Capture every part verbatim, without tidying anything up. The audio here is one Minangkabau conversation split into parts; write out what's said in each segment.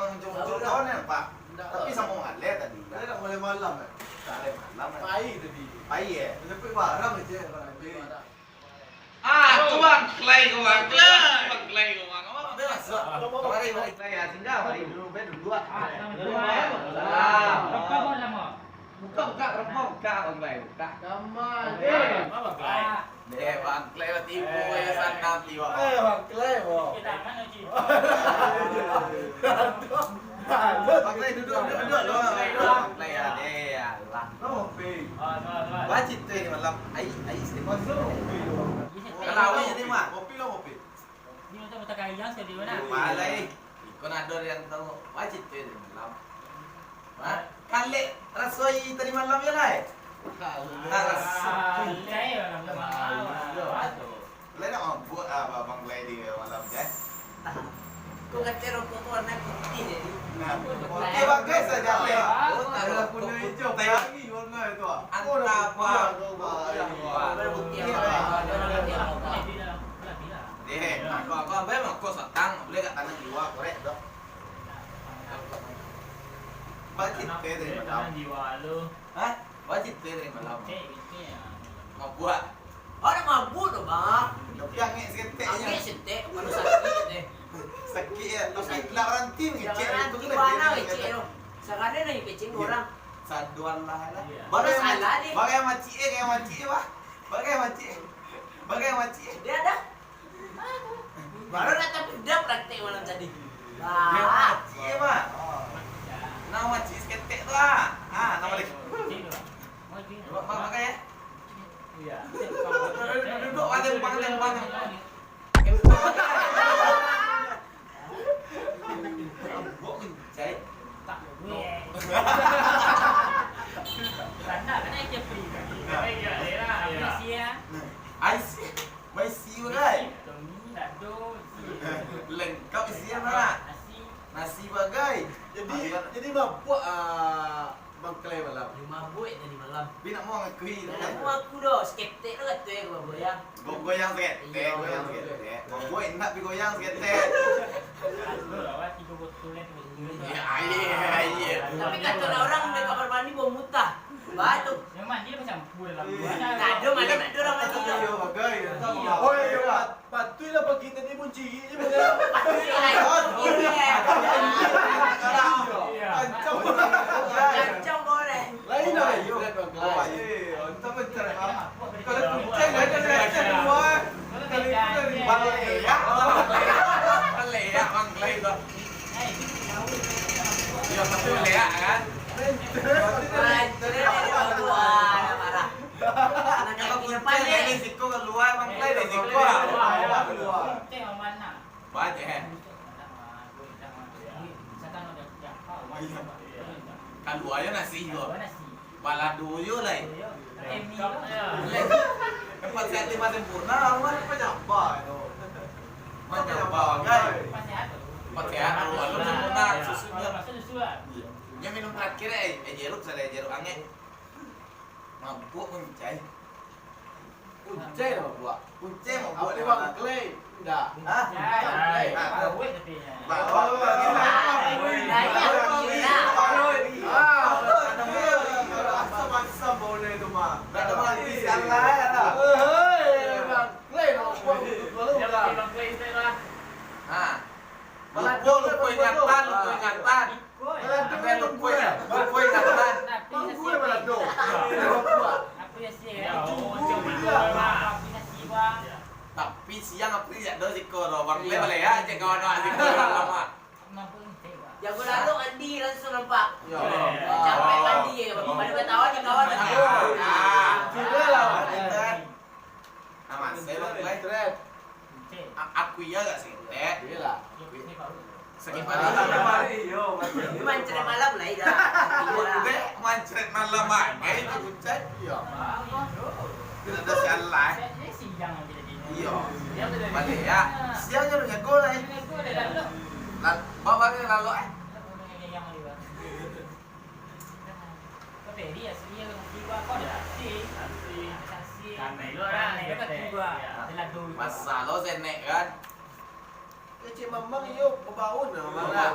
Muncul-muncul kawan kan, Pak. Tapi samo maleh tadi. Dia nak mulai malam, eh. Tak ada malam, eh. Pai tadi. Pai, eh. Dia sampai barang je, barang. Ah, tu Bang Klai ko, Bang Klai. Bang Klai ko, Bang. Apa? Bang Klai, ya, singgah, mari dulu, be, duduk, ah. Salam. Buka, buka, rokok, buka, Bang Klai, buka. Oke. Apa, Bang Klai? Deh, Bang Klai lah tibo, ya, sanang tibo. Eh, Bang Klai, bo. Bang Klai, duduk, duduk, duduk, duduk. Bang Klai, ya, deh, alah. Wajib tu ni malam. Ai, ai, sedikit. Kalau awak ni mah. Kopi lah, kopi. Ni macam kota kayang sekali mana? Malai. Kau nak ada yang tahu. Wajib tu ni malam. Ha? Kalek rasoi tadi malam je lah, eh? Kalek. Ah, rasoi. Kalek malam tu. Lai nak mabuk ah, Abang Gladi malam tu, eh? Kau kata rokok tu warna putih jadi. Nah, putih bagus saja, eh. Oh, tak ada warna hijau, pelangi warna itu, ah. Antah apa. Warna putih, ah. Deh, aku, aku, aku, aku satang, boleh kat tanah jiwa, korek, dok. Bacin teh tadi malam. Hah? Bacin teh tadi malam. Mabuk. Oh, nak mabuk tu, Bang. Tapi angek saketek je. Angek saketek, baru sakik teh. Sakik ya, tapi nak baranti ngecek tu. Sakana ngecek tu. Sakana nak ngecek orang. Saduan lah lah. Bagai macik eh, bagai macik eh, bah. Bagai macik eh. Bagai macik eh. Dia ada. Baru nak tapi dah praktek malam tadi. Dia macik, Mak. Nah, macik saketek tu, ah. Ah, nama dia? Mak, mak, makan, ya? Iya. Duduk, duduk, duduk, tembang, tembang, tembang. Bok mencai. Tak, gue. Tanda kan aja free. Nah. Iya, iya, iya. Free sih, ya. Nah. Ais. Baisi bagai. Lengkap isian lah. Nasi bagai. Jadi, jadi mabuk, ah, Bang Klai malam. Yo, mabuk tadi malam. Tapi nak mau ngakui. Nak mau aku doh, saketek tu kato yo, goyang. Go-, goyang saketek, goyang saketek. Mabuk indak pi goyang saketek. Aduh, awak tigo botol kan, tigo botol. Ya, air, air. Tapi kato urang di kamar mandi bau mutah. Batuk. Yang mandi dah bacampur dalam. Tak ada, malam tak ada urang mandi doh. Yo, bagai. Iyo. Oh, iyo, Pak. Patuiklah pagi tadi bunciri je, betul? Patuiklah. Ancam. Ancam, boleh. Lain dah. Eh, ancam, ancam. Kalau kucing, lain dah, lain dah keluar. Kalau itu dari balik. Ya, balik. Balik, ya, bang, lain dah. Iyo, tapi baliak, kan? Kalau kucing dari siko kalua, Bang Klai dari siko. Banyak, eh? Kalua yo nasi ko. Balado yo lai. Empat sehat lima sempurna, Bang. Panyaba tu. Panyaba, kan? Empat sehat, dua sempurna, susu. Iyo. Nyo minum terakhir, eh, eh, jeruk, salah jeruk angek. Mabuk kuncai. Kuncai lah mabuk. Kuncai mabuk. Apa Bang Klai? Ndak. Hah? Kuncai. Bang Klai. Bang Klai. Oh. Bang Klai. Ah, asam-asam bau itu mah. Ndak ada mati, salah ya lah. Hei, Bang Klai, nak buat betul-betul lah. Ha. Lupo, lupo ingatan, lupo ingatan. Balado. Lupo, lupo ingatan. Tapi siang aku tidak ada siko tu. Bang Klai baliak cek kawan awak siko lama. Jago lalu mandi langsung nampak. Capek mandi ya, pada ketawa di kawan. Sudah lah. Aman, saya Bang Klai. A-, aku iya gak sih, Tek? Iya lah. Sakit malam. Mancret malam lah, iya. Tek, mancret malam, Mak. Kayak itu, Tek. Iya. Tidak ada salah. Iya. Balik ya. Siang je lu jago lah, eh. Lal-, bawa barang lalu, eh. Kau tadi asli yang tiba, kau ada saksi. Saksi. Karena itu orang, karena itu kan tiba. Iya. Adalah dulu. Masalah senek kan. Kecil mamang iyo bebaun lah, mamang lah.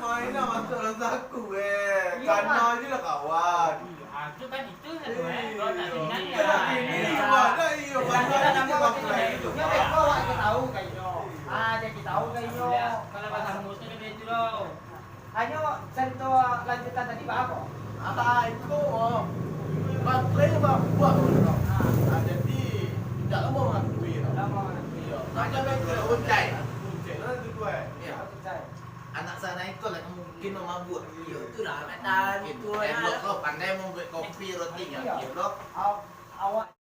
main lah masuk dalam saku, eh. Iyo, Kana Pak. Je lah kawan. Ah, tu kan itu satu, eh. Kalau nak senang, iyo. Iyo, iyo, Pak. Iyo, Pak. Iyo, Pak. Iyo, Pak. Awak tahu kan, iyo. Ah, jadi tahu kan, iyo. Kalau bahasa mulut tu lebih itu, loh. Hanyo carito lanjutan tadi baa ko? Ah, iko, oh. Baterai babuak, bro. Ah. Ah, jadi, indak lamo mangakui, bro. Lamo mangakui. Iyo. Macam itu, uncai. Uncai, lah, itu, eh. Iyo. Uncai. Anak sana iko lah, mungkin lo mabuk. Iyo, itulah, kata gitu, elok lah. Lo pandai mambuek kopi, roti, iyo. Iyo, lo. Aw-, awak